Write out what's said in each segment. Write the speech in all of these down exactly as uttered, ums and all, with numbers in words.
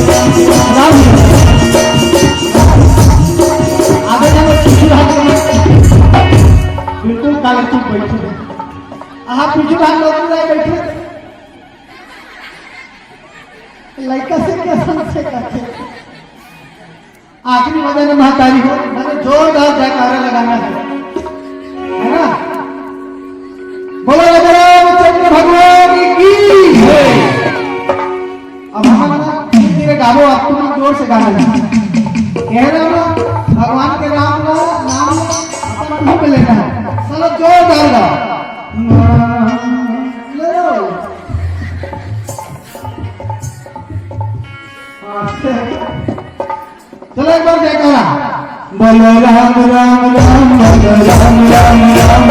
राम जी। आगे जाओ, पीछे हाथ में। बिल्कुल काले चुप बैठे। आहा, पीछे हाथ में बैठे। लइका से क्या संशय करथे? आखिरी बजन हे महतारी हो, माने जोरदार जयकारा लगाना है, है ना? बोलो राम रामचंद्र भगवान की जय। अब हम ना धीरे धीरे गाबो, अब तुम जोर से गाना है। कह रहे हो ना, भगवान के नाम का नाम अपन मुंह में लेना है। चलो जोरदार गाओ। ले लो। चलो एक बार जयकारा। बोलो राम राम राम, बोलो राम राम राम राम।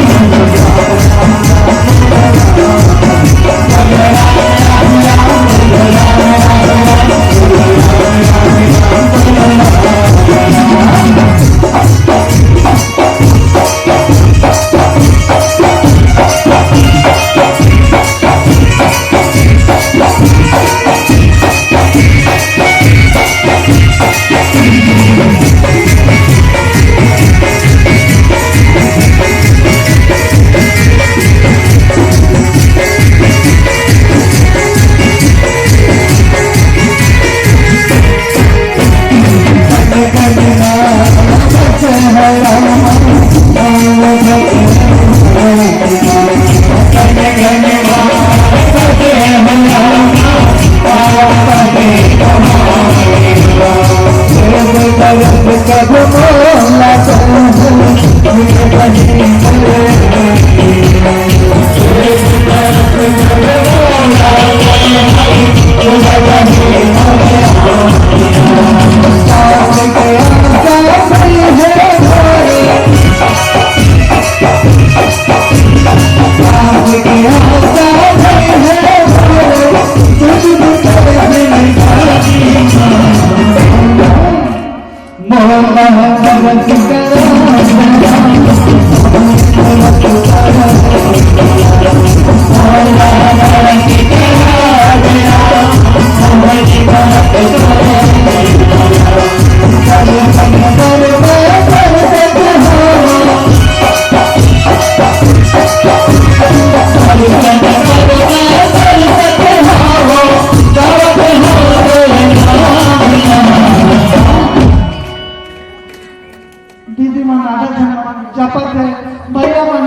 दीदी मन आधा झन मन जपत हे, भैया मन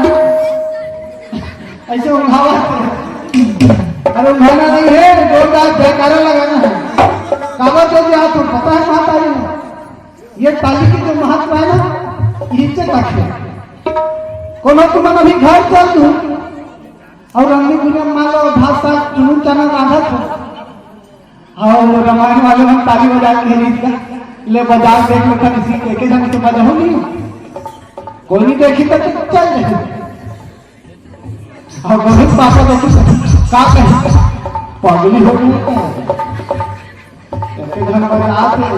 ऐसे उंघावत हे। अरे उंघाना नहीं है, जोरदार जयकारा लगाना है। काबर तो क्या आपको पता है माता जी? ये ताली की जो महत्व है ना, इसे रखे। कोनो तुमन अभी घर चल दू और रंगी दुनिया मान लो भात साग चुनू चना रांधत हो, और रामायण वाले मन ताली बजा के नहीं दिया, ले बजा देख लेता किसी एक जन से बजा हो नहीं, कोई नहीं देखी तो चल जाए। और बहुत पापा लोग का कहे, पागली हो गई है। एक जन बजा आते हैं।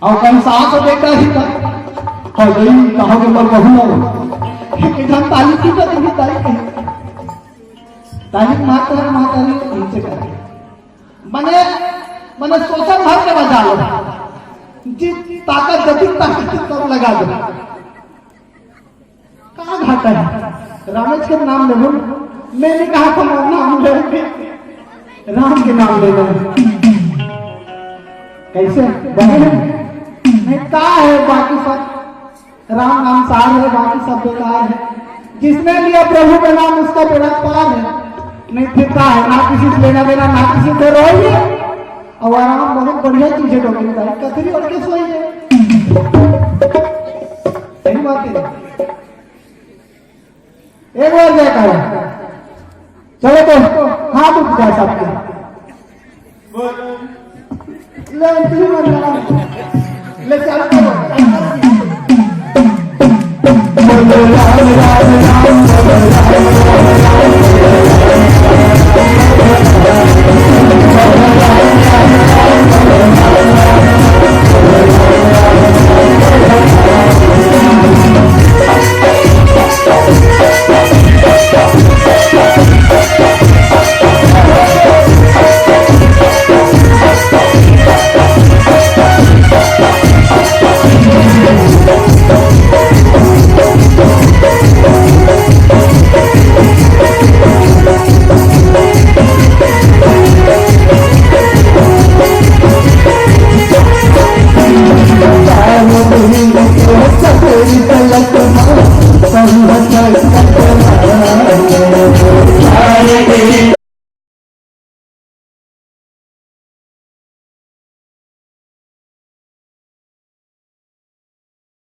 और कहीं सास और बेटा ही था। और गई कहा के मर बहू हो। एक जन ताली की तो नहीं ताली कही। ताली माता है, माता नहीं नीचे कर। मने, मने शोषण भर के बजा लो। जित ताकत, जतिक ताकत सब लगा दो। का घाटा है? रामेश के नाम लेबो। मैं नहीं कहा था मोर नाम ले, राम के नाम लेना है। कैसे? बने हैं? नहीं, का है बाकी सब? राम नाम सार है, बाकी सब बेकार है। जिसने लिया प्रभु का नाम, उसका बेड़ा पार है। नहीं, फिर का है? ना किसी से लेना देना, ना किसी से रोइए। और आराम बहुत बढ़िया चीज है डोकरी भाई, कथरी ओढ़ के सोइए। सही बात है। एक बार जयकारा। चलो तो हाथ उठ जाए सबके। ले, तू मत लगा। ले, चल तो।